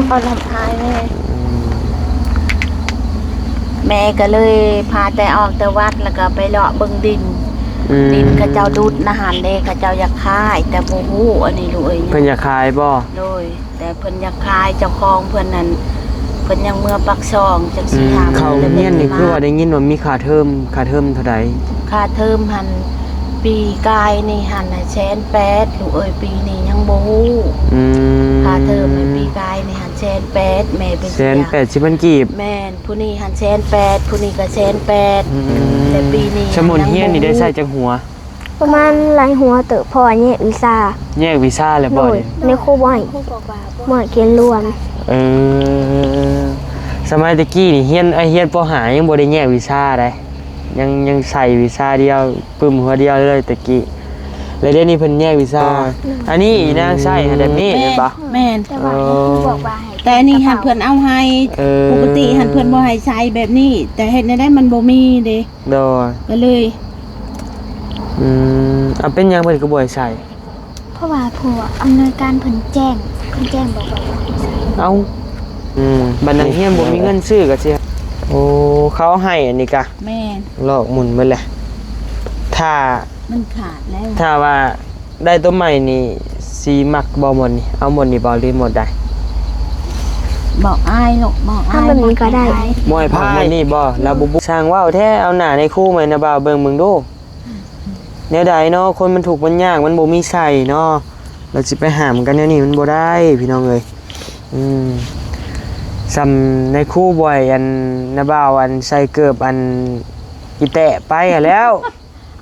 ເວົ້ານຳອ້າຍແມ່ ແມ່ກໍເລີຍພາແຕ່ອອກແຕ່ວັດ ແລ້ວກໍໄປເລາະເບິ່ງດິນ ອືມ ດິນເຂົາເຈົ້າດຸດນະຫັ້ນເດ້ ເຂົາເຈົ້າຢາກຂາຍ ແຕ່ບໍ່ຮູ້ອັນນີ້ລູກເອີຍ ເພິ່ນຢາກຂາຍບໍ່? ໂດຍ ແຕ່ເພິ່ນຢາກຂາຍ ເຈົ້າຂອງເພິ່ນນັ້ນ ເພິ່ນຍັງເມືອປາກຊ່ອງ ຈັກຊິຖາມ ອືມ ເຂົາຮຽນນີ້ຄືວ່າໄດ້ຍິນວ່າມີຄ່າເທີມ ຄ່າເທີມເທົ່າໃດ? ຄ່າເທີມຫັ້ນ ປີກາຍນີ້ຫັ້ນແສນແປດ ລູກເອີຍ ປີນີ້ຍັງບໍ່ຮູ້ ອືມ ຄ່າເທີມໃນປີກາຍນີ້ຫັ້ນແສນແປດ ແມ່ໄປເສຍ ແສນແປດສິບພັນກີບ ແມ່ນ ຜູ້ນີ້ຫັ້ນແສນແປດ ຜູ້ນີ້ກໍແສນແປດ ອືມ ແຕ່ປີນີ້ ສະໝຸນຮຽນນີ້ໄດ້ໃຊ້ຈັກຫົວ? ປະມານຫຼາຍຫົວເຕີບ ເພາະວ່າແຍກວິຊາ ແຍກວິຊາແລ້ວບໍ່? ໂດຍ ນີ້ ໃນຄູບໍ່ໃຫ້ ບໍ່ໃຫ້ກຽນລວມ ເອີ ສະໄໝແຕ່ກີ້ນີ້ຮຽນ ຮຽນ ປໍຫ້າ ຍັງບໍ່ໄດ້ແຍກວິຊາໃດ ຍັງ ຍັງໃສ່ວິຊາດຽວ ປຶ້ມຫົວດຽວເລີຍແຕ່ກີ້ ແລ້ວດຽວນີ້ເພິ່ນແຍກວິຊາ ອັນນີ້ອີນາງໃຊ້ຫັ້ນແບບນີ້ແມ່ນບໍ່? ແມ່ນ ແຕ່ວ່າໃຫ້ຄູບອກວ່າໃຫ້ ແຕ່ອັນນີ້ຫັ້ນເພິ່ນເອົາໃຫ້ ເອີ ປົກກະຕິຫັ້ນເພິ່ນບໍ່ໃຫ້ໃຊ້ແບບນີ້ ແຕ່ເຮັດແນວໃດມັນບໍ່ມີເດ້ ໂດຍ ກໍເລີຍ ອືມ ເອົາ ເປັນຫຍັງເພິ່ນຄືບໍ່ໃຫ້ໃສ່? ເພາະວ່າຜູ້ອຳນວຍການເພິ່ນແຈ້ງ ເພິ່ນແຈ້ງບອກວ່າບໍ່ໃຫ້ໃສ່ ເອົ້າ ອືມ ບັດນັກຮຽນບໍ່ມີເງິນຊື້ກໍຊິ ໂອ້ ເຂົາໃຫ້ອັນນີ້ກະ ແມ່ນ ລອກໝຸນເບິດແຫຼະ ຖ້າ ມັນຂາດແລ້ວ ຖ້າວ່າໄດ້ໂຕໃໝ່ນີ້ ຊິມັກບໍ່ໝົດນີ້? ເອົາໝົດນີ້ບໍ່ ຫຼືໝົດໃດ? ບອກອ້າຍລູກ ບອກອ້າຍ ເອົາແບບນີ້ກໍໄດ້ ບໍ່ໃຫ້ພາກໝົດນີ້ບໍ່? ລາວບໍ່ ຊ່າງເວົ້າແທ້ ເອົາໜ້າໃນຄູໃໝ່ນະບ່າວເບິ່ງເບິ່ງດູ ແນວໃດເນາະ ຄົນມັນທຸກມັນຍາກ ມັນບໍ່ມີໃຊ້ເນາະ ລາວຊິໄປຫ້າມກັນແນວນີ້ມັນບໍ່ໄດ້ ພີ່ນ້ອງເອີຍ ອືມ ສ່ຳໃນຄູບອຍ ອັນ ນະບ່າວ ອັນ ໃສ່ເກີບ ອັນ ອີແຕະໄປຫັ້ນແລ້ວ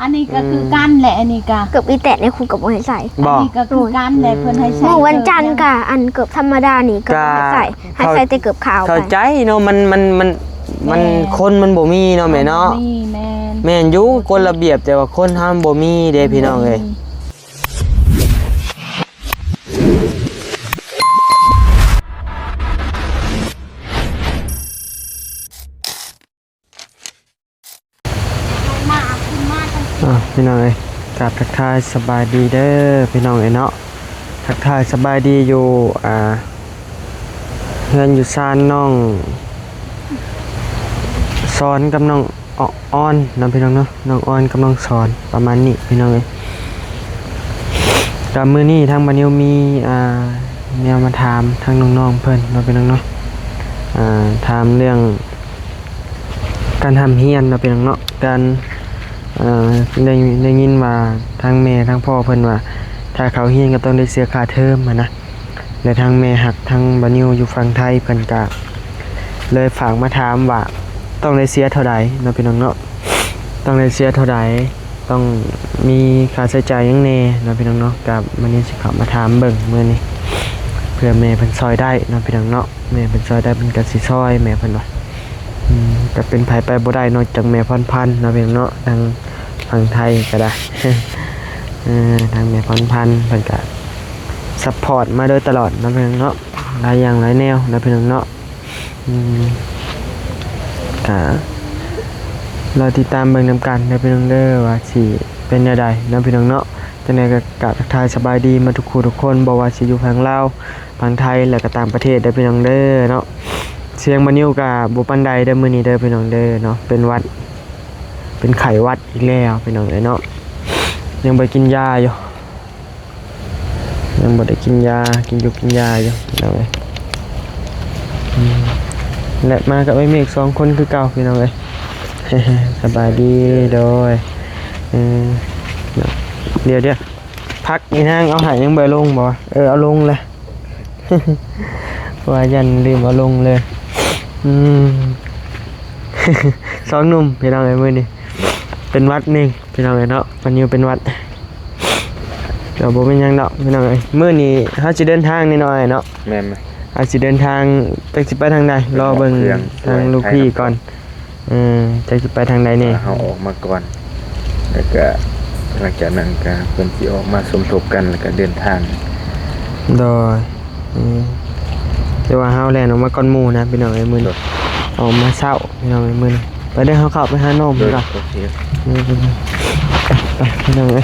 ອັນນີ້ກໍຄືກັນແຫຼະ ອັນນີ້ກໍເກີບອີແຕະນີ້ຄູກໍບໍ່ໃຫ້ໃສ່ ບໍ່ ອັນນີ້ກໍຄືກັນແຫຼະ ເພິ່ນໃຫ້ໃສ່ ມື້ວັນຈັນກໍອັນເກີບທຳມະດານີ້ກໍບໍ່ໃຫ້ໃສ່ ໃຫ້ໃສ່ແຕ່ເກີບຂາວໄປ ເຂົ້າໃຈເນາະ ມັນ ມັນ ມັນ ມັນ ແມ່ນ ຄົນມັນບໍ່ມີເນາະແມ່ເນາະ ມັນບໍ່ມີ ແມ່ນ ແມ່ນຢູ່ ມັນບໍ່ມີ ກົດລະບຽບ ແຕ່ວ່າຄົນເຮົາມັນບໍ່ມີເດ້ ພີ່ນ້ອງເອີຍ ອ້າວ ພີ່ນ້ອງເອີຍ ກາບທັກທາຍສະບາຍດີເດີ ພີ່ນ້ອງເອີຍເນາະ ທັກທາຍສະບາຍດີຢູ່ ອ່າ ເຮືອນຢູ່ຊານນ້ອງສອນກັບນ້ອງ ອ- ອອນເນາະ ພີ່ນ້ອງເນາະ ນ້ອງອອນກັບນ້ອງສອນ ປະມານນີ້ ພີ່ນ້ອງເອີຍ ກໍມື້ນີ້ທາງບ່າວນິວມີ ອ່າ ແນວມາຖາມທາງນ້ອງໆເພິ່ນເນາະ ພີ່ນ້ອງເນາະ ອ່າ ຖາມເລື່ອງ ການຮ່ຳຮຽນເນາະ ພີ່ນ້ອງເນາະ ການ ເອີ ໄດ້ ໄດ້ຍິນວ່າທາງແມ່ທາງພໍ່ເພິ່ນວ່າ ຖ້າເຂົ້າຮຽນກໍຕ້ອງໄດ້ເສຍຄ່າເທີມຫັ້ນນະ ແລະ ທາງແມ່ຮັກທາງບ່າວນິວຢູ່ຝັ່ງໄທ ເພິ່ນກະເລີຍຝາກມາຖາມວ່າ ຕ້ອງໄດ້ເສຍເທົ່າໃດເນາະ ພີ່ນ້ອງເນາະ ຕ້ອງໄດ້ເສຍເທົ່າໃດ ຕ້ອງມີຄ່າໃຊ້ຈ່າຍຫຍັງແດ່ເນາະ ພີ່ນ້ອງເນາະ ກະມື້ນີ້ຊິເຂົ້າມາຖາມເບິ່ງມື້ນີ້ ເພື່ອແມ່ເພິ່ນຊ່ອຍໄດ້ເນາະ ພີ່ນ້ອງເນາະ ແມ່ເພິ່ນຊ່ອຍໄດ້ເພິ່ນກໍຊິຊ່ອຍ ແມ່ເພິ່ນວ່າ ອືມ ກໍເປັນໃຜໄປບໍ່ໄດ້ນອກຈາກແມ່ພອນພັນເນາະ ພີ່ນ້ອງເນາະ ທາງຝັ່ງໄທກໍໄດ້ ເອີ ທາງແມ່ພອນພັນເພິ່ນກໍຊັບພອດມາໂດຍຕະຫຼອດເນາະ ພີ່ນ້ອງເນາະ ຫຼາຍຢ່າງຫຼາຍແນວເນາະ ພີ່ນ້ອງເນາະ ອືມ ກໍລໍຕິດຕາມເບິ່ງນຳກັນເດີ ພີ່ນ້ອງເດີ ວ່າຊິເປັນແນວໃດເນາະ ພີ່ນ້ອງເນາະ ຈັ່ງໃດກໍກາບທັກທາຍສະບາຍດີມາທຸກຄູ່ທຸກຄົນ ບໍ່ວ່າຊິຢູ່ຝັ່ງລາວ ຝັ່ງໄທ ແລະ ກໍຕ່າງປະເທດເດີພີ່ນ້ອງເດີເນາະ ສຽງບ່າວນິວກໍບໍ່ປານໃດເດີມື້ນີ້ເດີພີ່ນ້ອງເດີເນາະ ເປັນຫວັດ ເປັນໄຂ້ຫວັດອີກແລ້ວພີ່ນ້ອງເອີຍເນາະ ຍັງບໍ່ໄດ້ກິນຢາຢູ່ ຍັງບໍ່ໄດ້ກິນຢາ ກິນຢູ່ກິນຢາຢູ່ພີ່ນ້ອງເອີຍ ອືມ ແລະ ມາກັບອ້າຍເມກສອງຄົນຄືເກົ່າພີ່ນ້ອງເອີຍ ສະບາຍດີ ໂດຍ ເອີ ດຽວໆ ຜັກອີນາງເອົາໃຫ້ຍັງບໍ່ໄດ້ລົງບໍ່? ເອີ ເອົາລົງແລ້ວ ວ່າຢ້ານລືມເອົາລົງເລີຍ ອືມ ສອງໜຸ່ມພີ່ນ້ອງເອີຍ ມື້ນີ້ເປັນຫວັດໜຶ່ງພີ່ນ້ອງເອີຍເນາະ ປານິວເປັນຫວັດ ກໍບໍ່ເປັນຫຍັງດອກພີ່ນ້ອງເອີຍ ມື້ນີ້ເຮົາຊິເດີນທາງໜ້ອຍໆເນາະ ແມ່ນ ເຮົາຊິເດີນທາງ ຈັກຊິໄປທາງໃດ ລໍເບິ່ງທາງລູກພີ່ກ່ອນ. ເອີ ຈັກຊິໄປທາງໃດແດ່? ເຮົາອອກມາກ່ອນ ແລ້ວກະຫຼັງຈາກນັ້ນກະເພິ່ນຊິອອກມາສົມທົບກັນ ແລ້ວກະເດີນທາງ. ໂດຍ ອືມ ແຕ່ວ່າເຮົາແລ່ນອອກມາກ່ອນໝູ່ນະພີ່ນ້ອງເອີຍ ມື້ນີ້ ໂດຍ ອອກມາເຊົ້າພີ່ນ້ອງເອີຍ ມື້ນີ້ ໄປເດີ ເຮົາເຂົ້າໄປຫານ້ອງເພິ່ນກ່ອນ ໂດຍ ໂອເຄ ເອີ ໄປ ໄປພີ່ນ້ອງເອີຍ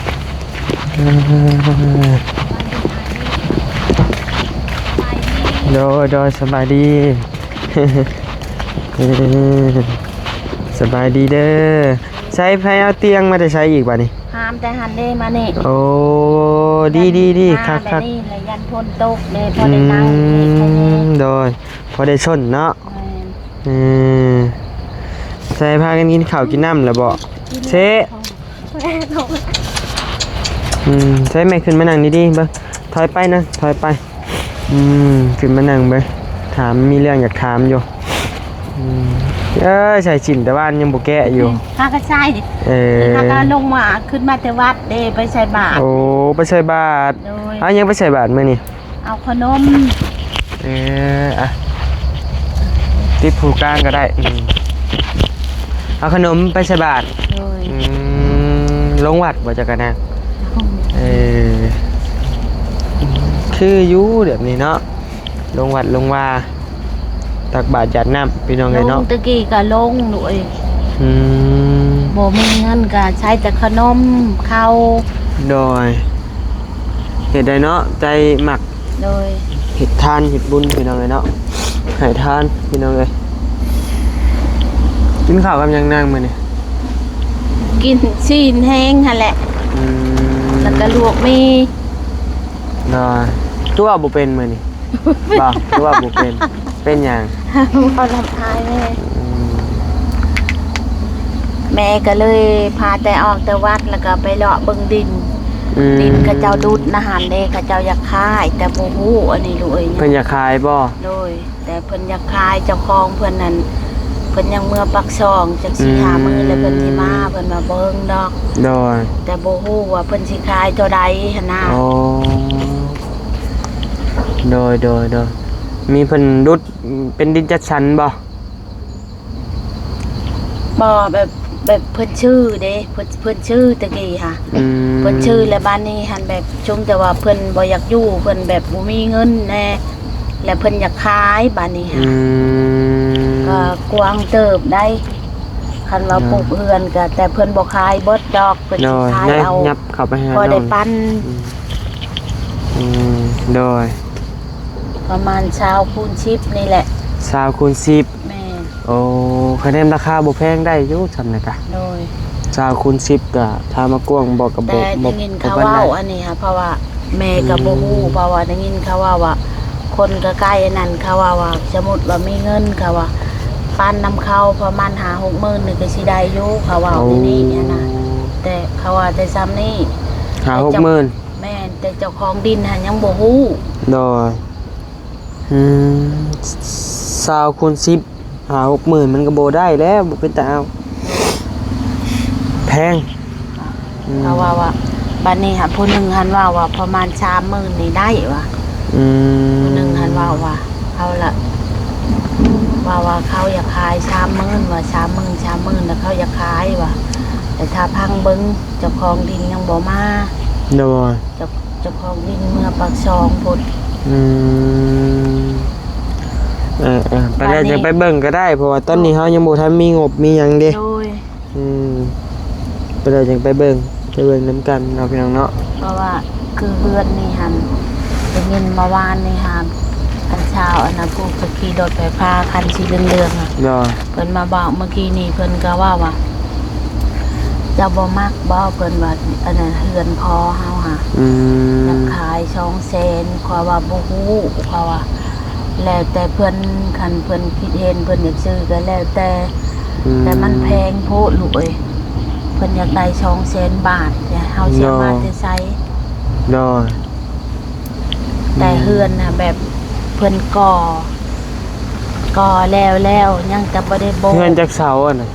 ເອີ. ສະບາຍດີ ສະບາຍດີ ສະບາຍດີ ໂດຍ ໂດຍ ສະບາຍດີ ເອີ ສະບາຍດີເດີ. ໃສ ໃຜເອົາຕຽງມາແຕ່ໃສອີກບາດນີ້? ຫາມແຕ່ຫັ້ນເດ້ມານີ້. ໂອ້ ດີ ດີ ດີ ຄັກໆ ແບບນີ້ແຫຼະ ຢ້ານຝົນຕົກເດ້ ພໍໄດ້ນັ່ງ ອືມ ໂດຍ ພໍໄດ້ຊົນເນາະ. ແມ່ນ ເອີ ໃສ ພາກັນກິນເຂົ້າກິນນ້ຳແລ້ວບໍ່? ກິນແລ້ວ ເຊ ແມ່ນ ອືມ ໃສ ແມ່ຂຶ້ນມານັ່ງດີໆ ເບິ່ງ ຖອຍໄປນະ ຖອຍໄປ ອືມ ຂຶ້ນມານັ່ງເບິ່ງ ຖາມ ມີເລື່ອງຢາກຖາມຢູ່ ອືມ ເອີຍ ໃສ່ສິ້ນແຕ່ວານຍັງບໍ່ແກະຢູ່ ຫາກໍໃສ່ ເອີ ຫາກໍລົງມາ ຂຶ້ນມາແຕ່ວັດເດ້ ໄປໃສ່ບາດ. ໂອ້ ໄປໃສ່ບາດ ໂດຍ ເອົາຫຍັງໄປໃສ່ບາດມື້ນີ້? ເອົາຂະໜົມ ເອີ ອ່ະ ຕິດຜູ້ກາງກໍໄດ້ ອືມ ເອົາຂະໜົມໄປໃສ່ບາດ ໂດຍ ອືມ ລົງວັດບໍ່ເຈົ້າກະນາງ? ເອີ ຄືຢູ່ແບບນີ້ເນາະ ລົງວັດລົງວາ ຕັກບາດຢາດນ້ຳ ພີ່ນ້ອງເອີຍເນາະ ລົງແຕ່ກີ້ກໍລົງ ລູກເອີຍ ອືມ ບໍ່ມີເງິນກໍໃຊ້ແຕ່ຂະໜົມເຂົ້າ ໂດຍ ເຮັດໄດ້ເນາະ ໃຈມັກ ໂດຍ ເຮັດທານເຮັດບຸນ ພີ່ນ້ອງເອີຍເນາະ ໃຫ້ທານ ພີ່ນ້ອງເອີຍ. ກິນເຂົ້າກັບຫຍັງນາງມື້ນີ້? ກິນຊີ້ນແຫ້ງຫັ້ນແຫຼະ ອືມ ແລ້ວກໍລວກໝີ່ ໂດຍ ຄືວ່າບໍ່ເປັນມື້ນີ້? ບໍ່ ຄືວ່າບໍ່ເປັນ ເປັນຫຍັງ? ເວົ້ານຳອ້າຍແມ່ ອືມ ແມ່ກໍເລີຍພາແຕ່ອອກແຕ່ວັດ ແລ້ວກໍໄປເລາະເບິ່ງດິນ ອືມ ດິນເຂົາເຈົ້າດຸດນະຫັ້ນເດ້ ເຂົາເຈົ້າຢາກຂາຍ ແຕ່ບໍ່ຮູ້ອັນນີ້ລູກເອີຍ ເພິ່ນຢາກຂາຍບໍ່? ໂດຍ ແຕ່ເພິ່ນຢາກຂາຍ ເຈົ້າຂອງເພິ່ນນັ້ນ ເພິ່ນຍັງເມືອປາກຊ່ອງ ຈັກສີ່ຫ້າມື້ແລ້ວເພິ່ນຊິມາ ອືມ ເພິ່ນວ່າບໍ່ເຫິງດອກ ໂດຍ ແຕ່ບໍ່ຮູ້ວ່າເພິ່ນຊິຂາຍເທົ່າໃດຫັ້ນນະ ໂອ້ ໂດຍ ໂດຍ ໂດຍ ມີເພິ່ນດຸດເປັນດິນຈັດສັນບໍ່? ບໍ່ ແບບ ແບບເພິ່ນຊື້ເດ້ ເພິ່ນ ເພິ່ນຊື້ແຕ່ກີ້ຫະ ອືມ ເພິ່ນຊື້ແລ້ວບາດນີ້ຫັ້ນ ແບບຊຸມແຕ່ວ່າເພິ່ນບໍ່ຢາກຢູ່ ເພິ່ນແບບບໍ່ມີເງິນແດ່ ແລ້ວເພິ່ນຢາກຂາຍບາດນີ້ຫະ ອືມ ກໍກວ້າງເຕີບໄດ໋ ຄັນວ່າ ອືມ ປຸກເຮືອນກໍ ແຕ່ເພິ່ນບໍ່ຂາຍເບິດດອກ ເພິ່ນ ໂດຍ ຂາຍເອົາ ຍັບເຂົ້າໄປຫາ ພໍໄດ້ ນ້ອງ ປັນ ອືມ ອືມ ໂດຍ ປະມານຊາວຄູນສິບນີ້ແຫຼະ ຊາວຄູນສິບ ແມ່ນ ໂອ້ ຄະແນນລາຄາບໍ່ແພງ ໄດ້ຢູ່ຊ່ຳນີ້ກະ ໂດຍ ຊາວຄູນສິບກະ ຖາມວ່າກວ້າງບໍ່ ກະບໍ່ ແຕ່ໄດ້ຍິນເຂົາເວົ້າອັນນີ້ຫະ ເພາະວ່າແມ່ກະບໍ່ຮູ້ ອືມ ເພາະວ່າໄດ້ຍິນເຂົາເວົ້າວ່າ ຄົນໃກ້ໆ ອັນນັ້ນ ເຂົາເວົ້າວ່າ ສົມມຸດວ່າມີເງິນ ເຂົາວ່າປັນນຳເຂົາປະມານຫ້າຫົກໝື່ນນີ້ກະຊິໄດ້ຢູ່ ເຂົາເວົ້າແນວນີ້ຫັ້ນນະ ໂອ້ ແຕ່ເຂົາວ່າແຕ່ຊ່ຳນີ້ ຫ້າຫົກໝື່ນ ແມ່ນ ແຕ່ເຈົ້າຂອງດິນຫັ້ນຍັງບໍ່ຮູ້ ໂດຍ ອືມ ຊາວຄູນສິບ ຫ້າຫົກໝື່ນມັນກໍບໍ່ໄດ້ແລ້ວ ບໍ່ເປັນຕາເອົາ ແພງ ອືມ ເຂົາວ່າວ່າ ບາດນີ້ຫາ ຜູ້ໜຶ່ງຫັ້ນເວົ້າວ່າ ປະມານສາມໝື່ນນີ້ໄດ້ວ່າ ອືມ ຜູ້ໜຶ່ງຫັ້ນເວົ້າວ່າ ເຂົາລະ ວ່າ ວ່າເຂົາຢາກຂາຍສາມໝື່ນ ວ່າສາມໝື່ນ ສາມໝື່ນ ແລ້ວເຂົາຢາກຂາຍວ່າ ແຕ່ຖ້າຟັງເບິ່ງ ເຈົ້າຂອງດິນຍັງບໍ່ມາ ໂດຍ ເຈົ້າ ເຈົ້າຂອງດິນເມືອປາກຊ່ອງພຸ້ນ ອືມ ເອີໆ ໄປແລ້ວຈັ່ງໄປເບິ່ງກໍໄດ້ ເພາະວ່າຕອນນີ້ເຮົາຍັງບໍ່ທັນມີງົບມີຫຍັງເດ້ ໂດຍ ອືມ ໄປແລ້ວຈັ່ງໄປເບິ່ງ ໄປເບິ່ງນຳກັນເນາະ ພີ່ນ້ອງເນາະ ເພາະວ່າຄືເຮືອນນີ້ຫັ້ນ ໄດ້ຍິນເມື່ອວານນີ້ຫັ້ນ ອັນຊາວອັນນັ້ນ ຜູ້ຂີ່ລົດໄຟຟ້າຄັນສີເຫຼືອງໆ ອະ ໂດຍ ເພິ່ນມາບອກເມື່ອກີ້ນີ້ ເພິ່ນກໍເວົ້າວ່າ ເຈົ້າບໍ່ມັກບໍ່ ເພິ່ນວ່າ ອັນນັ້ນ ເຮືອນພໍ່ເຮົາຫາ ອືມ ຢາກຂາຍສອງແສນ ຂ້ອຍວ່າບໍ່ຮູ້ ຂ້ອຍວ່າ ແລ້ວແຕ່ເພິ່ນ ຄັນເພິ່ນຄິດເຫັນ ເພິ່ນຢາກຊື້ກໍແລ້ວແຕ່ ອືມ ແຕ່ມັນແພງໂພດລູກເອີຍ ເພິ່ນຢາກໄດ້ສອງແສນບາດ ເຮົາຊິເອົາມາແຕ່ໃສ ໂດຍ ແຕ່ເຮືອນນະ ແບບເພິ່ນກໍ່ ກໍ່ແລ້ວແລ້ວ ຍັງແຕ່ບໍ່ໄດ້ໂບກ ເຮືອນຈັກເສົາອັນນັ້ນ?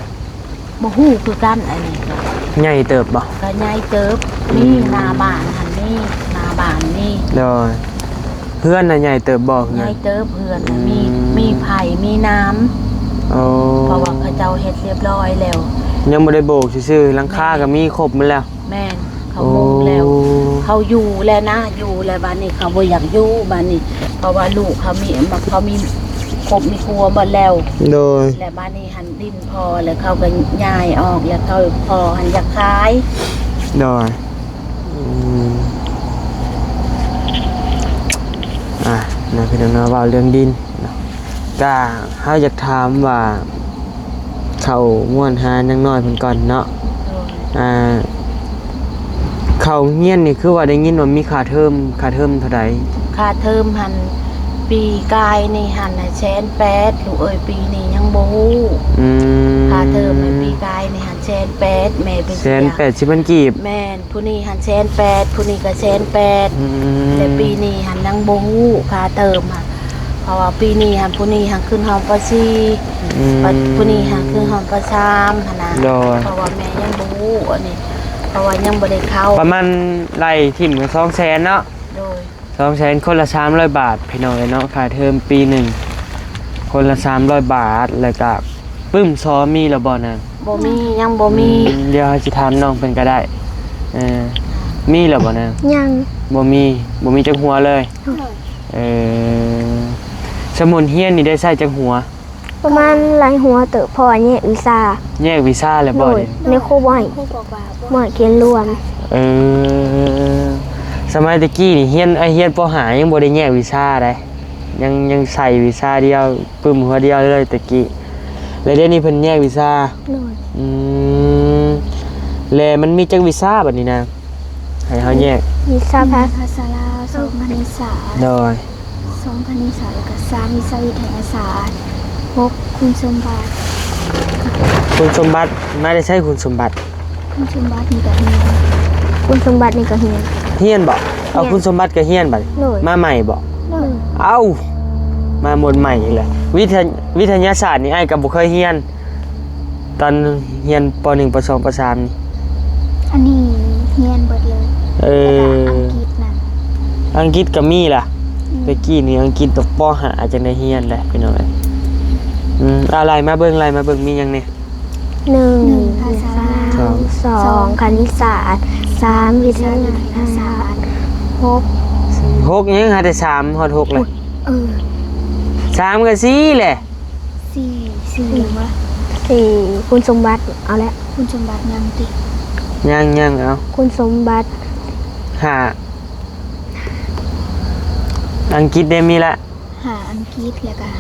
ບໍ່ຮູ້ຄືກັນ ອັນນີ້ກໍໃຫຍ່ເຕີບບໍ່? ກໍໃຫຍ່ເຕີບ ອືມ ມີໜ້າບ້ານຫັ້ນ ມີໜ້າບ້ານ ມີ ໂດຍ ເຮືອນນະໃຫຍ່ເຕີບບໍ່? ເຮືອນໃຫຍ່ເຕີບ ເຮືອນນະ ອືມ ມີ ມີໄຜ່ ມີນ້ຳ ໂອ້ ເພາະວ່າເຂົາເຈົ້າເຮັດຮຽບຮ້ອຍແລ້ວ ຍັງບໍ່ໄດ້ໂບກຊື່ໆ ຫຼັງຄາກໍມີຄົບໝົດແລ້ວ ແມ່ນ ເຂົາມຸງແລ້ວ ໂອ້ ເຂົາຢູ່ແລ້ວນະ ຢູ່ແລ້ວ ບາດນີ້ເຂົາບໍ່ຢາກຢູ່ ບາດນີ້ ເພາະວ່າລູກເຂົາມີ ເຂົາມີຄົບມີຄົວໝົດແລ້ວ ໂດຍ ແລ້ວບາດນີ້ຫັ້ນ ດິນພໍແລ້ວເຂົາກໍຍ້າຍອອກ ແລ້ວເຂົາ ພໍ່ຫັ້ນຢາກຂາຍ ໂດຍ ອືມ ອ່າ ນະພີ່ນ້ອງເນາະ ເວົ້າເລື່ອງດິນເນາະ ກະເຮົາຢາກຖາມວ່າ ເຂົ້າງວນຫານາງນ້ອຍເພິ່ນກ່ອນເນາະ. ໂດຍ ອ່າ ເຂົ້າໂຮງຮຽນນີ້ ຄືວ່າໄດ້ຍິນວ່າມີຄ່າເທີມ ຄ່າເທີມເທົ່າໃດ? ຄ່າເທີມຫັ້ນ ປີກາຍນີ້ຫັ້ນແສນແປດ ລູກເອີຍ ປີນີ້ຍັງບໍ່ຮູ້. ອືມ ຄ່າເທີມໃນປີກາຍນີ້ຫັ້ນແສນແປດ ແມ່ໄປເສຍ ແສນແປດສິບພັນກີບ. ແມ່ນ. ຜູ້ນີ້ຫັ້ນແສນແປດ ຜູ້ນີ້ກໍແສນແປດ. ອືມ ແຕ່ປີນີ້ຫັ້ນຍັງບໍ່ຮູ້ຄ່າເທີມຫັ້ນ ເພາະວ່າປີນີ້ຫັ້ນ ຜູ້ນີ້ຫັ້ນຂຶ້ນຫ້ອງ ປ.ສີ່ ອືມ ບັດຜູ້ນີ້ຫັ້ນຂຶ້ນຫ້ອງ ປ.ສາມ ຫັ້ນນະ. ໂດຍ ເພາະວ່າແມ່ຍັງບໍ່ຮູ້ອັນນີ້ ເພາະວ່າຍັງບໍ່ໄດ້ເຂົ້າ. ປະມານໄລ່ຖິ້ມກໍສອງແສນເນາະ. ໂດຍ ສອງແສນ ຄົນລະສາມຮ້ອຍບາດ ພີ່ນ້ອງເອີຍເນາະ ຄ່າເທີມປີໜຶ່ງ ຄົນລະສາມຮ້ອຍບາດ. ແລ້ວກະປຶ້ມຊໍມີແລ້ວບໍ່ນາງ? ບໍ່ມີ ຍັງບໍ່ມີ. ອືມ ດຽວເຮົາຊິຖາມນ້ອງເພິ່ນກໍໄດ້. ເອີ ມີແລ້ວບໍ່ນາງ? ຍັງ ບໍ່ມີ ບໍ່ມີຈັກຫົວເລີຍ. ໂດຍ ເອີ ສະໝຸດຮຽນນີ້ໄດ້ໃຊ້ຈັກຫົວ? ປະມານຫຼາຍຫົວເຕີບ ເພາະວ່າແຍກວິຊາ. ແຍກວິຊາແລ້ວບໍ່? ໂດຍ ນີ້ ແມ່ຄູບໍ່ໃຫ້ ບໍ່ໃຫ້ຂຽນລວມ. ເອີ ສະໄໝແຕ່ກີ້ນີ້ຮຽນ ອ້າຍຮຽນ ປໍຫ້າ ຍັງບໍ່ໄດ້ແຍກວິຊາໃດ ຍັງ ຍັງໃສ່ວິຊາດຽວ ປຶ້ມຫົວດຽວເລີຍແຕ່ກີ້. ແລ້ວດຽວນີ້ເພິ່ນແຍກວິຊາ. ໂດຍ ອືມ ແລ້ວມັນມີຈັກວິຊາບັດນີ້ນາງ ໃຫ້ເຮົາແຍກ? ວິຊາພາ ໜຶ່ງ ພາສາລາວ ສອງ ຄະນິດສາດ. ໂດຍ ສອງ ຄະນິດສາດ ແລ້ວກໍ ສາມ ວິຊາວິທະຍາສາດ. ຫົກ ຄຸນສົມບັດ. ຄຸນສົມບັດ ມາແຕ່ໃສຄຸນສົມບັດ? ຄຸນສົມບັດນີ້ກໍຮຽນ ຄຸນສົມບັດນີ້ກໍຮຽນ. ຮຽນບໍ? ເອົາ ຮຽນ ຄຸນສົມບັດກໍຮຽນບັດນີ້. ໂດຍ ມາໃໝ່ບໍ? ໂດຍ ເອົ້າ ມາໝົດໃໝ່ອີກແລ້ວ. ວິທະ ວິທະຍາສາດນີ້ອ້າຍກໍບໍ່ເຄີຍຮຽນ ຕອນຮຽນ ປໍໜຶ່ງ ປໍສອງ ປໍສາມນີ້. ອັນນີ້ຮຽນເບິດເລີຍ. ເອີ ແລ້ວກໍອັງກິດນຳ. ອັງກິດກໍມີລະ. ອືມ ແຕ່ກີ້ນີ້ອັງກິດ ປໍຫ້າ ຈັ່ງໄດ້ຮຽນໄດ໋ ພີ່ນ້ອງເອີຍ. ອືມ ອ່າ ໄລ່ມາເບິ່ງ ໄລ່ມາເບິ່ງ ມີຫຍັງແດ່? ໜຶ່ງ ໜຶ່ງ ພາສາລາວ. ສອງ ສອງ ຄະນິດສາດ. ສາມ ວິທະຍາສາດ. ຫົກ ຫົກຫຍັງ ຫາແຕ່ສາມ ຮອດຫົກເລີຍ. ເອີ ສາມກັບສີ່ແຫຼະ. ສີ່ ສີ່ຫຍັງວະ? ສີ່ ຄຸນສົມບັດ. ເອົາແຫຼະ ຄຸນສົມບັດຍັງຕິ? ຍັງ ຍັງ ເອົາ ຄຸນສົມບັດ. ຫ້າ ອັງກິດເດ ມີລະ. ຫ້າ ອັງກິດ ແລ້ວກະ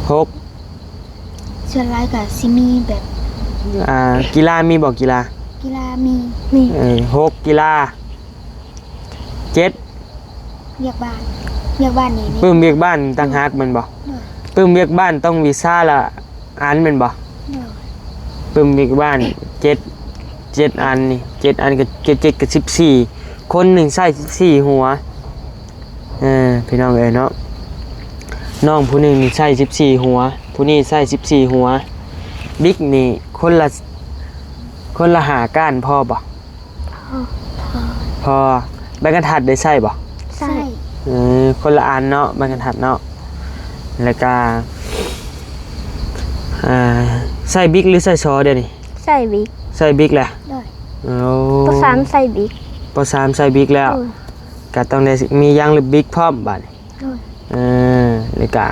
ຫົກ ສ່ວນຫຼາຍກະຊິມີແບບ ອ່າ ກິລາມີບໍ່? ກິລາ ກິລາມີ ມີ. ເອີ ຫົກ ກິລາ. ເຈັດ ວຽກບ້ານ. ວຽກບ້ານນີ້ ປຶ້ມວຽກບ້ານຕ່າງຫາກແມ່ນບໍ່? ໂດຍ ປຶ້ມວຽກບ້ານຕ້ອງວິຊາລະອັນແມ່ນບໍ່? ໂດຍ ປຶ້ມວຽກບ້ານ ເຈັດ ເຈັດອັນນີ້ ເຈັດອັນກໍ ເຈັດ ເຈັດກໍສິບສີ່ ຄົນໜຶ່ງໃຊ້ສິບສີ່ຫົວ. ເອີ ພີ່ນ້ອງເອີຍເນາະ ນ້ອງຜູ້ໜຶ່ງນີ້ໃຊ້ສິບສີ່ຫົວ ຜູ້ນີ້ໃຊ້ສິບສີ່ຫົວ. ບິກນີ້ຄົນລະ ຄົນລະຫ້າກ້ານ ພໍບໍ່? ພໍ ພໍ. ໃບບັນທັດໄດ້ໃຊ້ບໍ່? ໃຊ້. ເອີ ຄົນລະອັນເນາະ ໃບບັນທັດເນາະ. ແລ້ວກະ ອ່າ ໃຊ້ບິກຫຼືໃຊ້ຊໍດຽວນີ້? ໃຊ້ບິກ. ໃຊ້ບິກແຫຼະ. ໂດຍ ໂອ້ ປໍສາມໃຊ້ບິກ. ປໍສາມໃຊ້ບິກແລ້ວ. ໂດຍ ກະຕ້ອງໄດ້ມີຢາງລົບບິກພ້ອມບາດນີ້. ໂດຍ ເອີ ແລ້ວກະ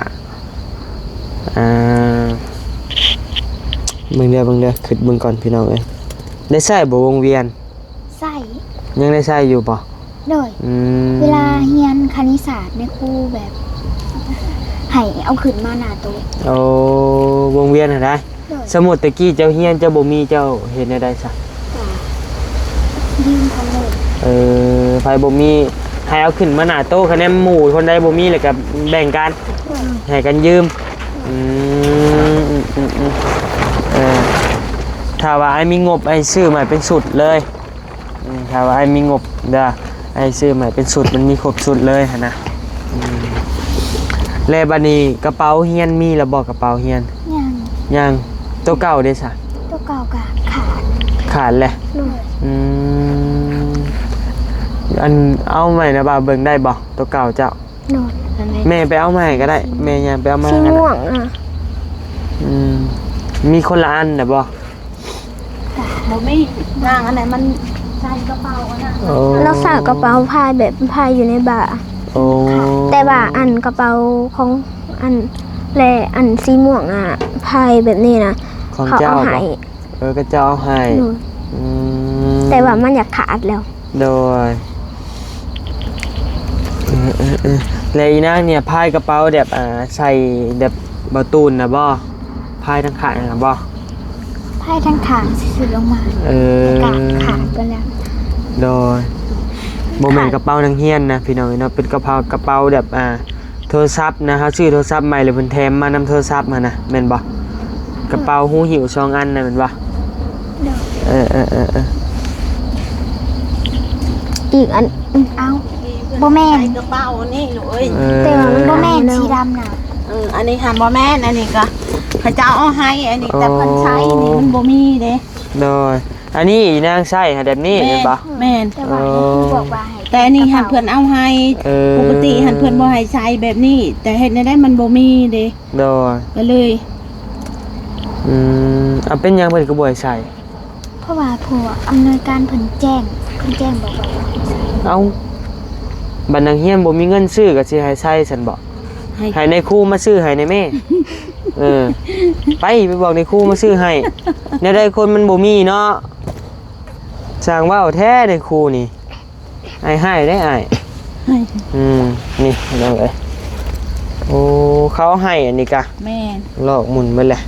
ອ່າ ເບິ່ງເດີ ເບິ່ງເດີ ຄິດເບິ່ງກ່ອນພີ່ນ້ອງເອີຍ ໄດ້ໃຊ້ບໍ່ວົງວຽນ? ໃຊ້. ຍັງໄດ້ໃຊ້ຢູ່ບໍ່? ໂດຍ ອືມ ເວລາຮຽນຄະນິດສາດ ແມ່ຄູແບບໃຫ້ເອົາຂຶ້ນມາໜ້າໂຕະ. ໂອ້ ວົງວຽນຫັ້ນນະ. ໂດຍ ສົມມຸດແຕ່ກີ້ເຈົ້າຮຽນເຈົ້າບໍ່ມີ ເຈົ້າເຮັດແນວໃດຊະ? ກໍຢືມຂອງໝູ່. ເອີ ໃຜບໍ່ມີໃຫ້ເອົາຂຶ້ນມາໜ້າໂຕະ ຄະແນນໝູ່ຄົນໃດບໍ່ມີແລ້ວກໍແບ່ງກັນ. ໂດຍ ໃຫ້ກັນຢືມ. ອືມ ອືມ ອືມ ອືມ ເອີ ຖ້າວ່າອ້າຍມີງົບ ອ້າຍຊື້ມາເປັນຊຸດເລີຍ. ອືມ ຖ້າວ່າອ້າຍມີງົບເດີ ອ້າຍຊື້ມາເປັນຊຸດ ມັນມີຄົບຊຸດເລີຍຫັ້ນນະ. ອືມ ແລະ ບັດນີ້ກະເປົາຮຽນມີແລ້ວບໍ່? ກະເປົາຮຽນ ຍັງ ຍັງ. ໂຕເກົ່າເດຊະ? ໂຕເກົ່າກະຂາດ ຂາດແຫຼະ. ໂດຍ ອືມ ອັນ ເອົາໃໝ່ນະບ່າວ ເບິ່ງໄດ້ບໍ່ ໂຕເກົ່າເຈົ້າ? ໂດຍ ແມ່ໄປເອົາໃໝ່ກໍໄດ້ ແມ່ຍ່າງໄປເອົາໃໝ່ກໍໄດ້. ສີມ່ວງນະ. ອືມ ມີຄົນລະອັນນະບໍ່? ບໍ່ມີ ນາງອັນໃດມັນໃສ່ກະເປົາອັນນັ້ນ. ໂອ້ ລາວໃສ່ກະເປົາພາຍແບບພາຍຢູ່ໃນບ່າ. ໂອ້ ແຕ່ວ່າອັນກະເປົາຂອງອັນ ແລະ ອັນສີມ່ວງນະ ພາຍແບບນີ້ນະ ຂອງເຈົ້າ ເຂົາເອົາໃຫ້. ເອີ ຂະເຈົ້າເອົາໃຫ້. ໂດຍ ອືມ ແຕ່ວ່າມັນຢາກຂາດແລ້ວ. ໂດຍ ເອີ ເອີ ເອີ ແລະ ອີນາງນີ້ພາຍກະເປົາແບບ ອ່າ ໃສ່ແບບເບົາຕູນນະບໍ່? ພາຍທາງຂ້າງນະບໍ່? ພາຍທາງຂ້າງຊື່ໆລົງມາ. ເອີ ແລ້ວກະຂາຍໄປແລ້ວ. ໂດຍ. ບໍ່ແມ່ນ ຂາຍ ກະເປົານັກຮຽນນະພີ່ນ້ອງເອີຍເນາະ, ເປັນກະເປົາ ກະເປົາແບບ ອ່າ ໂທລະສັບນະ, ເຮົາຊື້ໂທລະສັບໃໝ່ແລ້ວເພິ່ນແຖມມານຳໂທລະສັບຫັ້ນນະ ແມ່ນບໍ່? ກະເປົາຫູຫິ້ວສອງອັນນະ ແມ່ນບໍ່? ໂດຍ. ເອີໆໆໆ ອີກອັນ ເອົ້າ ບໍ່ແມ່ນ ໃສ່ກະເປົານີ້ລູກເອີຍ. ເອີ ແຕ່ວ່າມັນບໍ່ແມ່ນ ບໍ່ແມ່ນ ສີດຳນະ. ເອີ ອັນນີ້ຫັ້ນບໍ່ແມ່ນ, ອັນນີ້ກະເຂົາເຈົ້າເອົາໃຫ້, ອັນນີ້ ອໍ ແຕ່ເພິ່ນໃຊ້ນີ້ມັນບໍ່ມີເດ້. ໂດຍ. ອັນນີ້ອີນາງໃຊ້ຫັ້ນແບບນີ້ແມ່ນບໍ່? ແມ່ນ. ແຕ່ວ່າ ອໍ ໃຫ້ເພິ່ນບອກວ່າໃຫ້ ແຕ່ອັນນີ້ຫັ້ນເພິ່ນເອົາໃຫ້. ເອີ ປົກກະຕິຫັ້ນເພິ່ນບໍ່ໃຫ້ໃຊ້ແບບນີ້, ແຕ່ເຮັດແນວໃດມັນບໍ່ມີເດ້. ໂດຍ. ກະເລີຍ ອືມ ເອົາ ເປັນຫຍັງເພິ່ນກະບໍ່ໃຫ້ໃສ່? ເພາະວ່າຜູ້ອຳນວຍການເພິ່ນແຈ້ງ ເພິ່ນແຈ້ງບອກວ່າ ເອົ້າ ບັດນັກຮຽນບໍ່ມີເງິນຊື້ກະຊິໃຫ້ໃສ່ຊັ້ນບໍ? ໃຫ້ ໃຫ້ນາຍຄູມາຊື້ໃຫ້ແດ່ແມ່. ເອີ ໄປ ໄປບອກນາຍຄູມາຊື້ໃຫ້. ແນວໃດຄົນມັນບໍ່ມີເນາະ. ຊ່າງເວົ້າແທ້ນາຍຄູນີ້. ອ້າຍຮ້າຍເດ້ອ້າຍ. ອືມ ນີ້ພີ່ນ້ອງເອີຍ. ໂອ້ ເຂົາໃຫ້ອັນນີ້ກະ ແມ່ນ ລອກໝຸນເບິດແຫຼະ.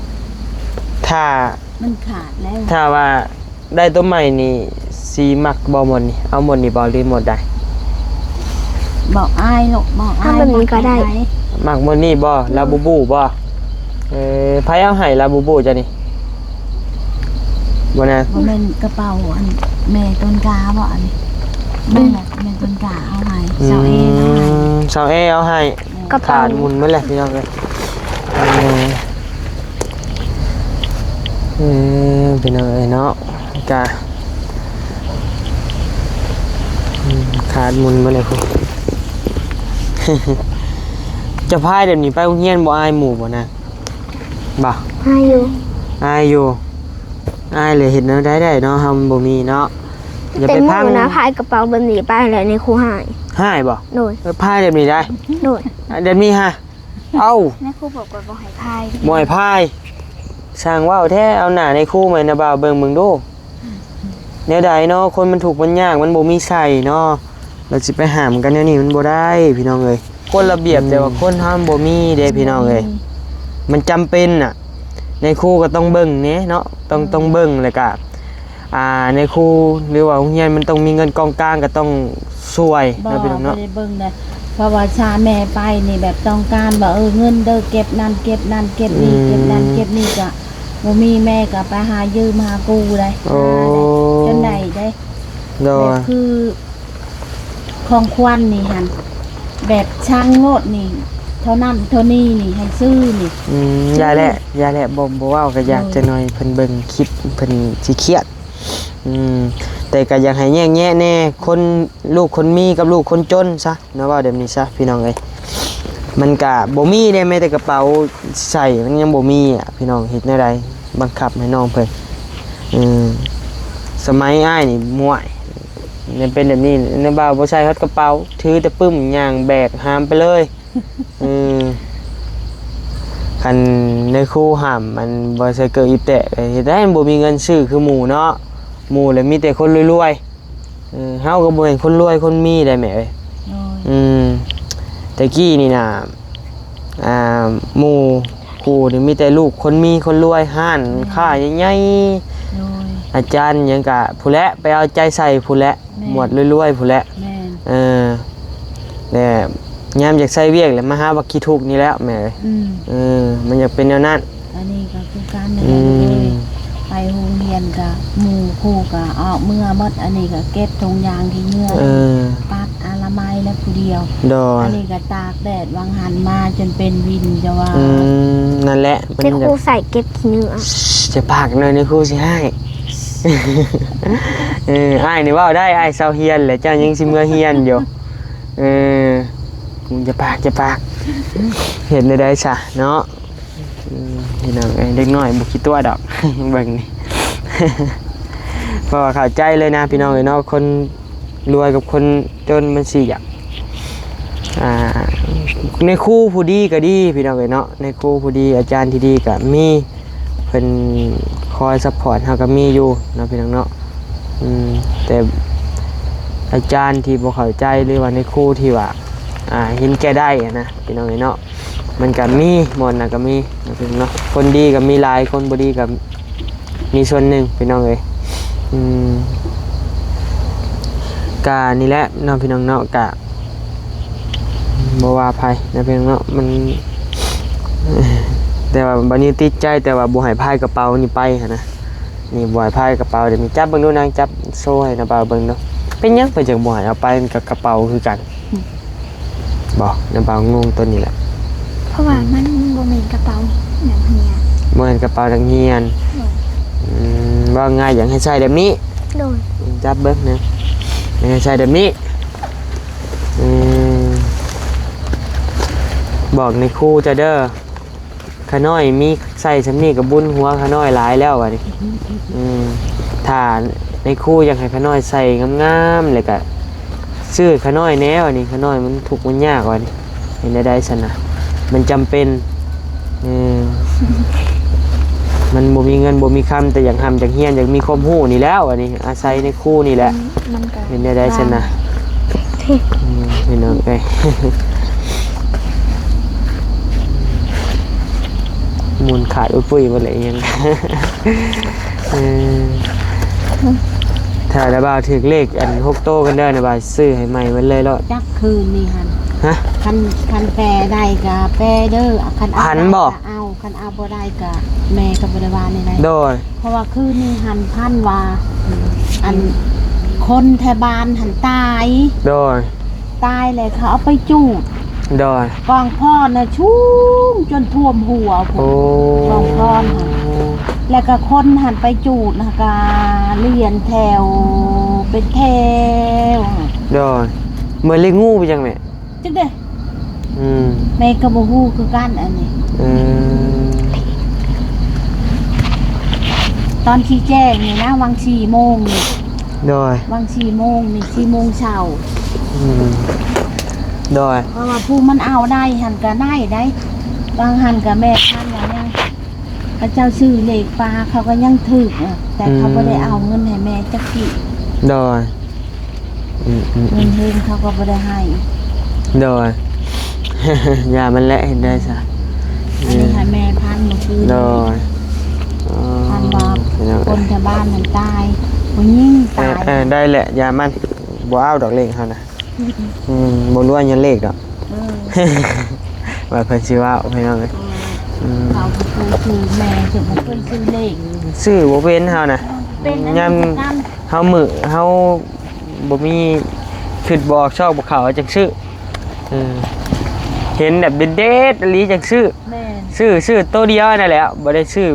ຖ້າ ມັນຂາດແລ້ວ. ຖ້າວ່າໄດ້ໂຕໃໝ່ນີ້ ຊິມັກບໍ່ໝົດນີ້? ເອົາໝົດນີ້ບໍ່ ຫຼືໝົດໃດ? ບອກອ້າຍລູກ ບອກອ້າຍ ເອົາແບບນີ້ກະໄດ້. ມັກໝົດນີ້ບໍ່? ລາບູບູບໍ່? ເອີ ໃຜເອົາໃຫ້ລາບູບູເຈົ້ານີ້? ບໍ່ນະ ບໍ່ແມ່ນກະເປົາອັນແມ່ຕົ້ນກາບໍ? ອັນນີ້ ແມ່ນແຫຼະ ແມ່ຕົ້ນກາເອົາໃຫ້. ອືມ ສາວເອເອົາໃຫ້ ສາວເອເອົາໃຫ້. ແມ່ນ ຂາດໝຸນເບິດແຫຼະພີ່ນ້ອງເອີຍ. ເອີ ເອີ ພີ່ນ້ອງເອີຍເນາະ ກະ ອືມ ຂາດໝຸນເບິດແຫຼະພຸ້ນ. ເຈົ້າພາຍແບບນີ້ໄປໂຮງຮຽນບໍ່ອາຍໝູ່ບໍ່ນະ? ບໍ່ ອາຍຢູ່ ອາຍຢູ່ ອາຍແຫຼະ ເຮັດແນວໃດໄດ້ເນາະ ເຮົາມັນບໍ່ມີເນາະ. ຢ່າໄປພັງ ແຕ່ໝູ່ນະ ພາຍກະເປົາແບບນີ້ໄປແລ້ວ ນາຍຄູຮ້າຍ. ຮ້າຍບໍ່? ໂດຍ. ເອີ ພາຍແບບນີ້ໄດ້. ໂດຍ. ແບບນີ້ຫະ ເອົ້າ ນາຍຄູບອກວ່າບໍ່ໃຫ້ພາຍ ບໍ່ໃຫ້ພາຍ. ຊ່າງເວົ້າແທ້ ເອົາໜ້ານາຍຄູມາໃຫ້ນ້າບ່າວເບິ່ງເບິ່ງດູ. ແນວໃດເນາະ ຄົນມັນທຸກມັນຍາກ ມັນບໍ່ມີໃຊ້ເນາະ ແລ້ວຊິໄປຫ້າມກັນແນວນີ້ມັນບໍ່ໄດ້ພີ່ນ້ອງເອີຍ. ກົດລະບຽບ ອືມ ແຕ່ວ່າຄົນເຮົາມັນບໍ່ມີເດ້ພີ່ນ້ອງເອີຍ ມັນຈຳເປັນນະ. ນາຍຄູກະຕ້ອງເບິ່ງແດ່ເນາະ ຕ້ອງ ອືມ ຕ້ອງເບິ່ງ ແລ້ວກະ ອ່າ ນາຍຄູ ຫຼືວ່າໂຮງຮຽນມັນຕ້ອງມີເງິນກອງກາງ ກະຕ້ອງຊ່ວຍເນາະພີ່ນ້ອງເນາະ. ບໍ່ໄດ້ເບິ່ງເດ້ ເພາະວ່າຊາແມ່ໄປນີ້ແບບຕ້ອງການວ່າ ເອີ ເງິນເດີ ເກັບນັ້ນເກັບນັ້ນເກັບນີ້ ອືມ ເກັບນັ້ນເກັບນີ້ກະ ບໍ່ມີ ແມ່ກະໄປຫາຢືມຫາກູ້ໄດ້. ໂອ້ ຈົນໄດ້ເດ້. ໂດຍ. ແບບຄືຂອງຂວັນນີ້ຫັ້ນ ແບບຊ່າງໂລດນີ້ ເທົ່ານັ້ນເທົ່ານີ້ນີ້ ໃຫ້ຊື້ນີ້. ອືມ ຢ່າແຫຼະ ຢ່າແຫຼະ ບໍ່ ບໍ່ເວົ້າກະຢາກ. ໂດຍ. ຈັກໜ້ອຍເພິ່ນເບິ່ງຄລິບ ເພິ່ນຊິຄຽດ. ອືມ ແຕ່ກະຢາກໃຫ້ແຍກແຍະແດ່ ຄົນ ລູກຄົນມີກັບລູກຄົນຈົນຊະ. ເນາະ ເວົ້າແບບນີ້ຊະພີ່ນ້ອງເອີຍ ມັນກະບໍ່ມີເດ້ ແມ້ແຕ່ກະເປົາໃສ່ມັນຍັງບໍ່ມີອະພີ່ນ້ອງ ເຮັດແນວໃດ ບັງຄັບໃຫ້ນ້ອງເພິ່ນ. ເອີ ສະໄໝອ້າຍນີ້ ໂອ້ຍ ຍັງເປັນແບບນີ້ ນ້າບ່າວບໍ່ໃສ່ຮອດກະເປົາ ຖືແຕ່ປຶ້ມ ຍ່າງແບກຫາມໄປເລີຍ. ເອີ ຄັນນາຍຄູຫ້າມ ອັນ ບໍ່ໃສ່ເກີບອີແຕະ ເຮັດໃດມັນບໍ່ມີເງິນຊື້ຄືໝູ່ເນາະ ໝູ່ລະມີແຕ່ຄົນລວຍໆ. ເອີ ເຮົາກະບໍ່ແມ່ນຄົນລວຍຄົນມີໄດ໋ແມ່ເອີຍ. ໂດຍ. ອືມ ແຕ່ກີ້ນີ້ນະ ອ່າ ໝູ່ຄູ່ນີ້ມີແຕ່ລູກຄົນມີຄົນລວຍ ຮ້ານ ອືມ ຄ້າໃຫຍ່ໆ. ໂດຍ. ອາຈານຫຍັງກະພຸ້ນແຫຼະ ໄປເອົາໃຈໃສ່ພຸ້ນແຫຼະ. ແມ່ນ. ໝວດລວຍໆພຸ້ນແຫຼະ. ແມ່ນ. ເອີ ແລະ ຍາມຢາກໃສ່ວຽກແຫຼະ ມາຫາບັກຂີ້ທຸກນີ້ແຫຼະແມ່ເອີຍ. ອືມ. ເອີ ມັນຢາກເປັນແນວນັ້ນ. ອັນນີ້ກະຄືກັນ ອືມ ນີ້ແຫຼະ ໄປໂຮງຮຽນກະໝູ່ຄູ່ກະອອກເມືອໝົດ ອັນນີ້ກະເກັບຖົງຢາງຂີ້ເຫຍື້ອ. ເອີ ປັດອະນາໄມແລ້ວຜູ້ດຽວ. ໂດຍ. ອັນນີ້ກະຕາກແດດຫວ່າງຫັ້ນມາຈົນເປັນວິນ ຈະວ່າ. ອືມ ນັ້ນແຫຼະ ແມ່ຄູໃສ່ເກັບຂີ້ເຫຍື້ອ. ຢ່າປາກໜ້ອຍ ແມ່ຄູຊິຮ້າຍ. ເອີ ອ້າຍນີ້ເວົ້າໄດ້ ອ້າຍເຊົາຮຽນແຫຼະ ເຈົ້າຍັງຊິເມືອຮຽນຢູ່. ເອີ ຢ່າປາກ ຢ່າປາກ ເຮັດແນວໃດຊະເນາະ. ອືມ ພີ່ນ້ອງເອີຍ ເດັກນ້ອຍບໍ່ຂີ້ຕົວະດອກ ເບິ່ງນີ້ ເພາະວ່າເຂົ້າໃຈເລີຍນະພີ່ນ້ອງເອີຍເນາະ ຄົນລວຍກັບຄົນຈົນມັນຊິຢາກ ອ່າ ນາຍຄູຜູ້ດີກະດີພີ່ນ້ອງເອີຍເນາະ ນາຍຄູຜູ້ດີ ອາຈານທີ່ດີກະມີ ເພິ່ນຄອຍຊັບພອດເຮົາກະມີຢູ່ເນາະພີ່ນ້ອງເນາະ. ອືມ ແຕ່ອາຈານທີ່ບໍ່ເຂົ້າໃຈ ຫຼືວ່ານາຍຄູທີ່ວ່າ ອ່າ ເຫັນແກ່ໄດ້ນະ ພີ່ນ້ອງເອີຍເນາະ. ມັນກະມີ ບ່ອນນະກະມີເນາະ ພີ່ນ້ອງເນາະ. ຄົນດີກະມີຫຼາຍ ຄົນບໍ່ດີກະມີສ່ວນໜຶ່ງ ພີ່ນ້ອງເອີຍ. ອືມ ກະນີ້ແຫຼະເນາະ ພີ່ນ້ອງເນາະ. ກະບໍ່ວ່າໃຜນະ ພີ່ນ້ອງເນາະ. ມັນ ແຕ່ວ່າບັດນີ້ຕິດໃຈ ແຕ່ວ່າບໍ່ໃຫ້ພາຍກະເປົານີ້ໄປຫັ້ນນະ. ນີ້ ບໍ່ໃຫ້ພາຍກະເປົາເດ. ນີ້ ຈັບເບິ່ງດູນາງ ຈັບໂຊໃຫ້ນ້າບ່າວເບິ່ງດູ. ເປັນຫຍັງເພິ່ນຈັ່ງບໍ່ໃຫ້ເອົາໄປ? ມັນກະກະເປົາຄືກັນ. ບໍ່ ນ້ຳເປົາງົງໂຕນີ້ແຫຼະ. ເພາະວ່າ ອືມ ມັນບໍ່ແມ່ນກະເປົານັກຮຽນ. ບໍ່ແມ່ນກະເປົານັກຮຽນ. ໂດຍ. ອືມ ເວົ້າງ່າຍ ຢາກໃຫ້ໃສ່ແບບນີ້. ໂດຍ. ອືມ ຈັບເບິ່ງນະ ຢາກໃຫ້ໃສ່ແບບນີ້. ອືມ ບອກໃນຄູເຈົ້າເດີ. ຂ້ານ້ອຍມີໃສ່ຊ່ຳນີ້ກະບຸນຫົວຂ້ານ້ອຍຫຼາຍແລ້ວບາດນີ້. ອືມ ຖ້າໃນຄູຢາກໃຫ້ຂ້ານ້ອຍໃສ່ງາມໆ ແລ້ວກະຊື້ຂ້ານ້ອຍແດ່ບາດນີ້. ຂ້ານ້ອຍມັນທຸກມັນຍາກບາດນີ້. ເຮັດແນວໃດຊັ້ນນະ? ມັນຈຳເປັນ. ເອີ ມັນບໍ່ມີເງິນບໍ່ມີຄຳ ແຕ່ຢາກຮ່ຳຢາກຮຽນ ຢາກມີຄວາມຮູ້ນີ້ແຫຼະບາດນີ້. ອາໄສໃນຄູນີ້ແຫຼະ. ມັນກະ ເຮັດແນວໃດຊັ້ນນະ? ອືມ ພີ່ນ້ອງເອີຍ ໝູນຂາດອຸ້ຍປຸ້ຍໝົດແຫຼະ ອີ່ຫຍັງ. ເອີ ຖ້ານ້າບ່າວຖືກເລກອັນຫົກໂຕກັນເດີ ນ້າບ່າວຊື້ໃຫ້ໃໝ່ໝົດເລີຍໂລດ. ຈັກຄືນນີ້ຫັ້ນ ຮະ? ຄັນ ຄັນແປໄດ້ກະແປເດີ ຄັນເອົາ ພັນບໍ່? ກະເອົາ ຄັນເອົາບໍ່ໄດ້ກະ ແມ່ກະບໍ່ໄດ້ວ່າແນວໃດ. ໂດຍ. ເພາະວ່າຄືນນີ້ຫັ້ນພັນວ່າ ອັນ ຄົນແຖວບ້ານຫັ້ນຕາຍ. ໂດຍ. ຕາຍແລ້ວເຂົາເອົາໄປຈູດ. ໂດຍ. ກອງຟອນນະສູງຈົນຖ້ວມຫົວພຸ້ນ. ໂອ້ ກອງຟອນຫັ້ນ ແລ້ວກະຄົນຫັ້ນໄປຈູດນະ ກະລຽນແຖວເປັນແຖວ. ໂດຍ. ເໝືອນເລກງູໄປຈັ່ງແມ່? ຈັກເດ້. ອືມ ແມ່ກະບໍ່ຮູ້ຄືກັນອັນນີ້. ເອີ ຕອນຊີ້ແຈງນີ້ນະ ຫວ່າງສີ່ໂມງນີ້. ໂດຍ. ຫວ່າງສີ່ໂມງນີ້ ສີ່ໂມງເຊົ້າ. ອືມ ໂດຍ. ເພາະວ່າຜູ້ມັນເອົາໄດ້ຫັ້ນກະໄດ້ໄດ໋ ຫວ່າງຫັ້ນກະແມ່ພັນວ່າຍັງ ເຂົາເຈົ້າຊື້ເລກປ່າເຂົາກະຍັງຖືກນະ ແຕ່ເຂົາ ອືມ ບໍ່ໄດ້ເອົາເງິນໃຫ້ແມ່ຈັກກີບ. ໂດຍ. ອືມໆໆ ເງິນເຮືອນເຂົາກະບໍ່ໄດ້ໃຫ້. ໂດຍ. ຢ່າມັນແຫຼະ ເຮັດໄດ້ຊະ. ອັນນີ້ໃຫ້ແມ່ພັນມື້ຄືນ. ໂດຍ. ອໍ ພັນວ່າ ພີ່ນ້ອງເອີຍ ຄົນແຖວບ້ານຫັ້ນຕາຍ ຜູ້ຍິງຕາຍ. ເອີໆ ໄດ້ແຫຼະ ຢ່າມັນ ບໍ່ເອົາດອກເລກເຮົານະ. ອືມ ອືມ ບໍ່ຮູ້ຫຍັງເລກດອກ. ເອີ ວ່າເພິ່ນຊິເວົ້າ ພີ່ນ້ອງເອີຍ. ອືມ ອືມ ເຂົາບໍ່ເຄີຍຊື້ ແມ່ເຈົ້າບໍ່ເຄີຍຊື້ເລກ ຊື້ບໍ່ເປັນເຮົານະ. ເປັນອັນນີ້ຄືກັນ ຍາມເຮົາມື້ ເຮົາບໍ່ມີ ຄິດບໍ່ອອກຊອກບໍ່ເຂົ້າ ຈັ່ງຊື້. ເອີ ເຫັນແບບເດັດໆອີ່ຫຼີຈັ່ງຊື້. ແມ່ນ ຊື້ ຊື້ໂຕດຽວນັ້ນແຫຼະ ບໍ່ໄດ້ຊື້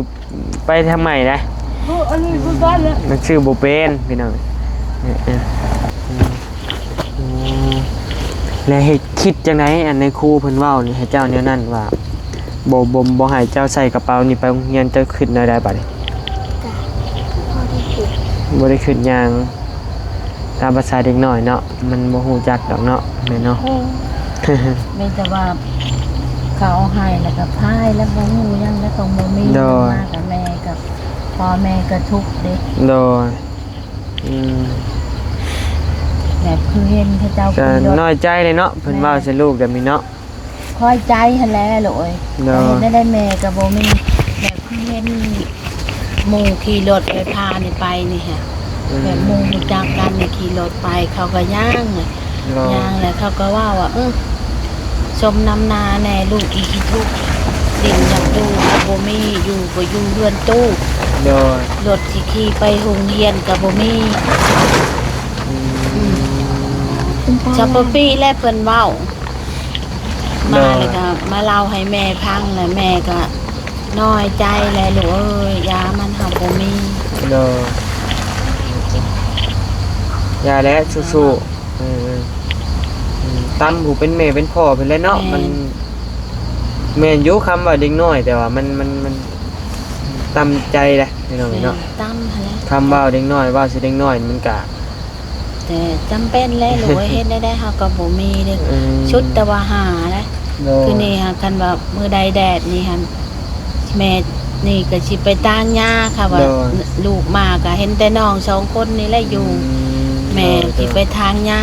ໄປທາງໃໝ່ນະ. ເອີ ອັນນີ້ຄືກັນແຫຼະ ມັນຊື້ບໍ່ເປັນ ພີ່ນ້ອງ. ເອີ ເອີ ເອີ ແລ້ວເຮັດ ຄິດຈັ່ງໃດ ອັນໃນຄູເພິ່ນເວົ້ານີ້ ໃຫ້ເຈົ້າແນວນັ້ນວ່າ ບໍ່ ບໍ່ ບໍ່ໃຫ້ເຈົ້າໃສ່ກະເປົານີ້ໄປໂຮງຮຽນ ເຈົ້າຄິດແນວໃດບາດນີ້? ກະບໍ່ໄດ້ຄິດ ບໍ່ໄດ້ຄິດຫຍັງ ຕາມພາສາເດັກນ້ອຍເນາະ ມັນບໍ່ຮູ້ຈັກດອກເນາະ ແມ່ນເນາະ. ແມ່ນແຕ່ວ່າເຂົາເອົາໃຫ້ແລ້ວກະພາຍ ແລ້ວບໍ່ຮູ້ຫຍັງ ແລ້ວກະບໍ່ມີ. ໂດຍ. ມາກະແມ່ກະ ພໍ່ແມ່ກະທຸກເດ້. ໂດຍ. ອືມ ແບບຄືເຫັນເຂົາເຈົ້າ ກະນ້ອຍໃຈເລີຍເນາະ ເພິ່ນເວົ້າໃສ່ລູກແບບນີ້ເນາະ. ນ້ອຍໃຈຫັ້ນແຫຼະລູກເອີຍ. ໂດຍ. ເຮັດແນວໃດແມ່ກະບໍ່ມີ ແບບຄືເຫັນໝູ່ຂີ່ລົດໄຟຟ້ານີ້ໄປນີ້ຫັ້ນ. ອືມ ແບບໝູ່ຮູ້ຈັກກັນນີ້ຂີ່ລົດໄປ ເຂົາກະຍ່າງ ໂດຍ ຍ່າງແລ້ວເຂົາກະເວົ້າວ່າ ເອີ ສົມນຳໜ້າແນ່ ລູກອີຂີ້ທຸກ ດິນນຳຕູ້ກະບໍ່ມີ ຢູ່ກະຢູ່ເຮືອນຕູ້. ໂດຍ. ລົດຊິຂີ່ໄປໂຮງຮຽນກະບໍ່ມີ. ອືມ ອືມ ສະປະປີແລະເພິ່ນເວົ້າ ໂດຍ ມາແລ້ວກະມາເລົ່າໃຫ້ແມ່ຟັງ ແລ້ວແມ່ກະນ້ອຍໃຈແຫຼະລູກເອີຍ ຢາມັນເຮົາບໍ່ມີ. ໂດຍ. ຢ່າແຫຼະ ສູ້ໆ. ເອີ ເອີ ເອີ ຕຳຜູ້ເປັນແມ່ເປັນພໍ່ເພິ່ນແຫຼະເນາະ. ແມ່ນ ມັນແມ່ນຢູ່ ຄຳວ່າເດັກນ້ອຍ ແຕ່ວ່າມັນ ມັນ ມັນຕຳໃຈແຫຼະ ພີ່ນ້ອງເນາະ. ແມ່ນ ຕຳຫັ້ນແຫຼະ ຄຳເວົ້າເດັກນ້ອຍ ເວົ້າໃສ່ເດັກນ້ອຍ ມັນກະ ແຕ່ຈຳເປັນແຫຼະລູກເອີຍ ເຮັດແນວໃດເຮົາກະບໍ່ມີເດ້. ອືມ ຊຸດແຕ່ວ່າຫາແຫຼະ. ໂດຍ. ຄືນີ້ຫາ ຄັນວ່າມື້ໃດແດດນີ້ຫັ້ນ ແມ່ນີ້ກະຊິໄປຖາງຫຍ້າ ຄັນວ່າ ໂດຍ ລູກມາກະເຫັນແຕ່ນ້ອງສອງຄົນນີ້ແຫຼະຢູ່. ອືມ ແມ່ ໂດຍ ຊິໄປຖາງຫຍ້າ.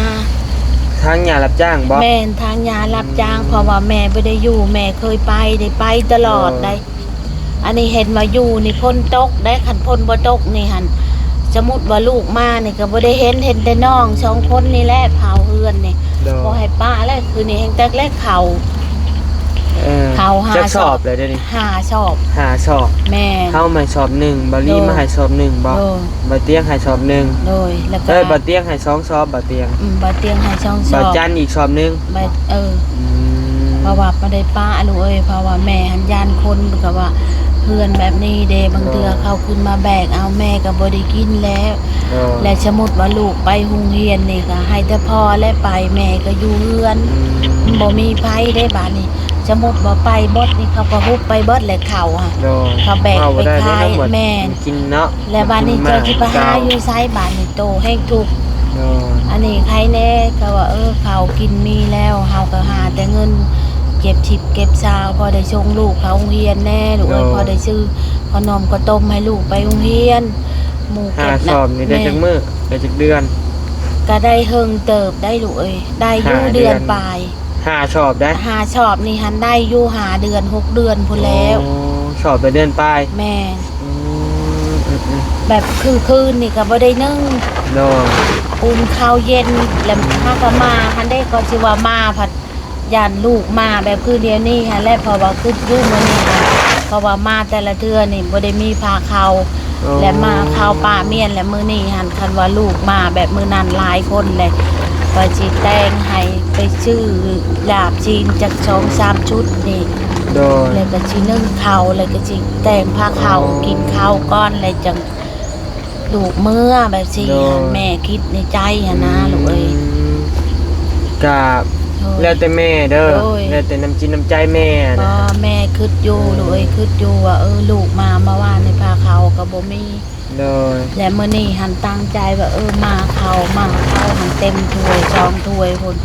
ຖາງຫຍ້າຮັບຈ້າງບໍ່? ແມ່ນ ຖາງຫຍ້າຮັບຈ້າງ ອືມ ເພາະວ່າແມ່ບໍ່ໄດ້ຢູ່ ແມ່ເຄີຍໄປ ໄດ້ໄປຕະຫຼອດ ໂດຍ ໄດ໋. ອັນນີ້ເຫັນວ່າຢູ່ນີ້ຝົນຕົກໄດ໋ ຄັນຝົນບໍ່ຕົກນີ້ຫັ້ນ ສົມມຸດວ່າລູກມານີ້ກໍບໍ່ໄດ້ເຫັນ ເຫັນແຕ່ນ້ອງສອງຄົນນີ້ແຫຼະເຝົ້າເຮືອນນີ້ ໂດຍ ບໍ່ໃຫ້ປະແລ້ວ. ຄືນີ້ແຮ່ງແຕກແລກເຂົ້າ ເອີ ເຂົ້າຫ້າ ຈັກສອບ ສອບແລ້ວດຽວນີ້? ຫ້າສອບ ຫ້າສອບ ແມ່ນ ເຮົາໃຫ້ສອບໜຶ່ງ ບ່າວລີ ໂດຍ ມາໃຫ້ສອບໜຶ່ງບໍ່? ໂດຍ ບ່າວຕຽງໃຫ້ສອບໜຶ່ງ ໂດຍ ແລ້ວກໍ ເອີຍ ບ່າວຕຽງໃຫ້ສອງສອບ ບ່າວຕຽງ ອືມ ບ່າວຕຽງໃຫ້ສອງສອບ ບ່າວຈັນອີກສອບໜຶ່ງ ບ່າວ ເອີ ອືມ ເພາະວ່າບໍ່ໄດ້ປະລູກເອີຍ ເພາະວ່າແມ່ຫັ້ນຢ້ານຄົນ ກໍວ່າເຮືອນແບບນີ້ເດ້ ບາງເທື່ອ ໂດຍ ເຂົາຂຶ້ນມາແບກເອົາ ແມ່ກໍບໍ່ໄດ້ກິນແລ້ວ ໂດຍ ແລະ ສົມມຸດວ່າລູກໄປໂຮງຮຽນນີ້ ກໍໃຫ້ແຕ່ພໍ່ແລະໄປ ແມ່ກໍຢູ່ເຮືອນ ອືມ ມັນບໍ່ມີໃຜເດ້ບາດນີ້. ສົມມຸດວ່າໄປເບິດນີ້ ເຂົາກໍຮຸບໄປເບິດແຫຼະເຂົ້າຫັ້ນ ໂດຍ ເຂົາແບກໄປຂາຍ ເວົ້າບໍ່ໄດ້ເດ້ ແມ່ນ ມັນກິນເນາະ ແລະບາດນີ້ ມັນກິນມາ ເຈົ້າຊິໄປຫາຢູ່ໃສບາດນີ້ ໂຕແຮ່ງທຸກ ໂດຍ ອັນນີ້ໃຄແນ່ ເຂົາວ່າ ເອີ ເຂົ້າກິນມີແລ້ວ ເຮົາກໍຫາແຕ່ເງິນເກັບສິບເກັບຊາວ ພໍໄດ້ສົ່ງລູກເຂົ້າໂຮງຮຽນແນ່ລູກເອີຍ ໂດຍ ພໍໄດ້ຊື້ຂະໜົມຂະຕົ້ມໃຫ້ລູກໄປໂຮງຮຽນ ໝູ່ເກັບ ຫ້າສອບນີ້ໄດ້ ແມ່ນ ຈັກມື້ ໄດ້ຈັກເດືອນ? ກໍໄດ້ເຫິງເຕີບໄດ໋ລູກເອີຍ ໄດ້ຢູ່ ຫ້າເດືອນ ເດືອນປາຍ ຫ້າສອບໄດ໋ ຫ້າສອບນີ້ຫັ້ນໄດ້ຢູ່ຫ້າເດືອນຫົກເດືອນພຸ້ນແລ້ວ ໂອ້ ສອບໄປເດືອນປາຍ ແມ່ນ ອືມ ອືມໆ ແບບຄືຄືນນີ້ກໍບໍ່ໄດ້ໜຶ້ງ ໂດຍ ອຸ່ນເຂົ້າເຢັນ ແລ້ວ ອືມ ຫາກໍມາຫັ້ນເດ້ ກໍຊິວ່າມາພັດຢ້ານລູກມາ ແບບຄືດຽວນີ້ຫັ້ນແຫຼະ ເພາະວ່າຄຶດຢູ່ມື້ນີ້ຫັ້ນ ເພາະວ່າມາແຕ່ລະເທື່ອນີ້ບໍ່ໄດ້ມີພາເຂົ້າ ໂອ້ ແລະມາເຂົ້າປະມ້ຽນ ແລະມື້ນີ້ຫັ້ນ ຄັນວ່າລູກມາແບບມື້ນັ້ນຫຼາຍຄົນແຫຼະ ຂ້ອຍຊິແຕ່ງໃຫ້ໄປຊື້ລາບຊີ້ນຈັກສອງສາມຊຸດນີ້ ໂດຍ ແລ້ວກໍຊິໜຶ້ງເຂົ້າ ແລ້ວກໍຊິແຕ່ງພາເຂົ້າ ໂອ້ ກິນເຂົ້າກ່ອນ ແລ້ວຈັ່ງລູກເມືອ ແບບຊີ້ ໂດຍ ຫັ້ນ ແມ່ຄິດໃນໃຈຫັ້ນນະ ອືມ ລູກເອີຍ ກະ ໂດຍ ແລ້ວແຕ່ແມ່ເດີ ໂດຍ ແລ້ວແຕ່ນ້ຳຈິດນ້ຳໃຈແມ່ນະ ບໍ່ ແມ່ຄຶດຢູ່ ອືມ ລູກເອີຍ ຄຶດຢູ່ວ່າ ເອີ ລູກມາ ມາວານນີ້ພາເຂົ້າກໍບໍ່ມີ ໂດຍ ແລະມື້ນີ້ຫັ້ນຕັ້ງໃຈວ່າ ເອີ ມາເຂົ້າ ມາເຂົ້າຫັ້ນເຕັມຖ້ວຍສອງຖ້ວຍພຸ້ນ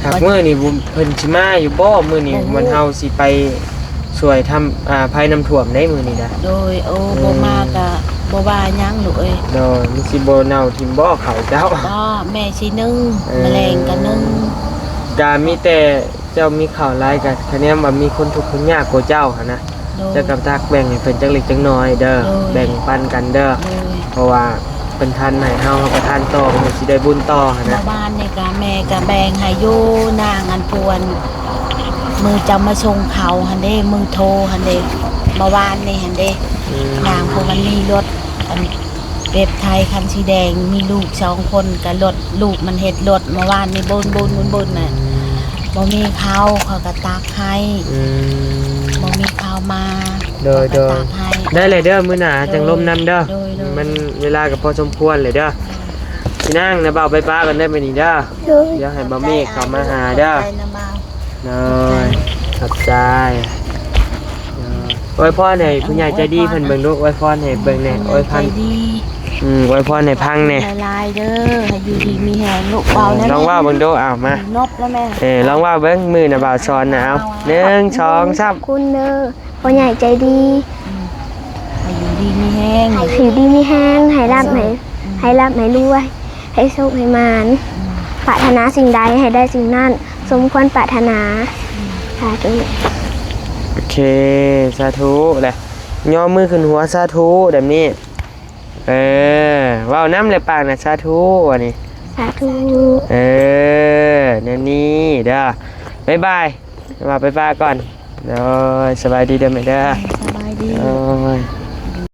ຫາກມື້ນີ້ເພິ່ນຊິມາຢູ່ບໍ່? ມື້ນີ້ ບໍ່ຮູ້ ມື້ເຮົາຊິໄປຊ່ວຍທຳ ອ່າ ໄພນ້ຳຖ້ວມໃດມື້ນີ້ນະ ໂດຍ ໂອ້ ອືມ ບໍ່ມາກະບໍ່ວ່າຫຍັງລູກເອີຍ ໂດຍ ມັນຊິບໍ່ເນົ່າຖິ້ມບໍ່ເຂົ້າເຈົ້າ? ບໍ່ ແມ່ຊິໜຶ້ງ ເອີ ມື້ແລງກະໜຶ້ງ ກະມີແຕ່ ເຈົ້າມີເຂົ້າຫຼາຍກະຄະແນນວ່າມີຄົນທຸກຄົນຍາກກວ່າເຈົ້າຫັ້ນນະ ໂດຍ ເຈົ້າກໍຕັກແບ່ງໃຫ້ເພິ່ນຈັກເລັກຈັກນ້ອຍເດີ ໂດຍ ແບ່ງປັນກັນເດີ ໂດຍ ເພາະວ່າເພິ່ນທານໃຫ້ເຮົາ ເຮົາກໍທານຕໍ່ ເຮົາຊິໄດ້ບຸນຕໍ່ຫັ້ນນະ ເມື່ອວານນີ້ກະແມ່ກະແບ່ງໃຫ້ຢູ່ ນາງອັນປວນ ມື້ເຈົ້າມາສົ່ງເຂົ້າຫັ້ນເດ້ ມື້ໂທຫັ້ນເດ້ ເມື່ອວານນີ້ຫັ້ນເດ້ ອືມ ນາງຜູ້ມັນມີລົດ ອັນ ເວັບໄທຄັນສີແດງ ມີລູກສອງຄົນ ກະລົດ ລູກມັນເຮັດລົດ ເມື່ອວານນີ້ບຸນໆໆໆນະ ອືມ ບໍ່ມີເຂົ້າ ເຂົາກະຕັກໃຫ້ ອືມ ບໍ່ມີເຂົ້າມາ ໂດຍ ເຂົາກະຕັກໃຫ້ ໂດຍ ໄດ້ແລ້ວເດີ ມື້ໜ້າ ໂດຍ ຈັ່ງລົມນຳເດີ ໂດຍ ໂດຍ ມັນເວລາກໍພໍສົມຄວນແລ້ວເດີ ໂດຍ ຊິນັ່ງນະ ບ່າວໄປປະກ່ອນເດີ ມື້ນີ້ເດີ ໂດຍ ດຽວໃຫ້ບ່າວເມກເຂົ້າມາຫາເດີ ຂອບໃຈນະບ່າວ ໂດຍ ຂອບໃຈ ໂດຍ ອວຍພອນໃຫ້ຜູ້ໃຫຍ່ໃຈດີເພິ່ນເບິ່ງດູ ອວຍພອນໃຫ້ເບິ່ງແດ່ ອວຍພອນ ໃຈດີ ອືມ ອວຍພອນໃຫ້ຟັງແດ່ ຫຼາຍໆເດີ ໃຫ້ຢູ່ດີມີແຮງລູກ ເວົ້າແນ່ ລອງເວົ້າເບິ່ງດູ ເອົາມາ ນົບແລ້ວແມ່ ເອີ ລອງເວົ້າເບິ່ງ ມື້ນະບ່າວສອນນະ ເອົາ ໜຶ່ງ ສອງ ສາມ ຂອບຄຸນເດີ ພໍ່ໃຫຍ່ໃຈດີ ອືມ ໃຫ້ຢູ່ດີມີແຮງ ໃຫ້ຢູ່ດີມີແຮງ ໃຫ້ລ່ຳ ອືມ ໃຫ້ ໃຫ້ລ່ຳໃຫ້ລວຍ ໃຫ້ໂຊກໃຫ້ໝານ ອືມ ປາດຖະໜາສິ່ງໃດໃຫ້ໄດ້ສິ່ງນັ້ນ ສົມຄວາມປາດຖະໜາ ອືມ ສາທຸ ໂອເຄ ສາທຸແຫຼະ ຍໍມືຂຶ້ນຫົວ ສາທຸ ແບບນີ້ ເອີ ເວົ້ານຳແຫຼະ ປາກນະ ສາທຸ ວ່ານີ້ ສາທຸ ເອີ ແນວນີ້ເດີ ບາຍບາຍ ວ່າໄປປະກ່ອນ ໂດຍ ສະບາຍດີເດີແມ່ເດີ ສະບາຍດີ ໂດຍ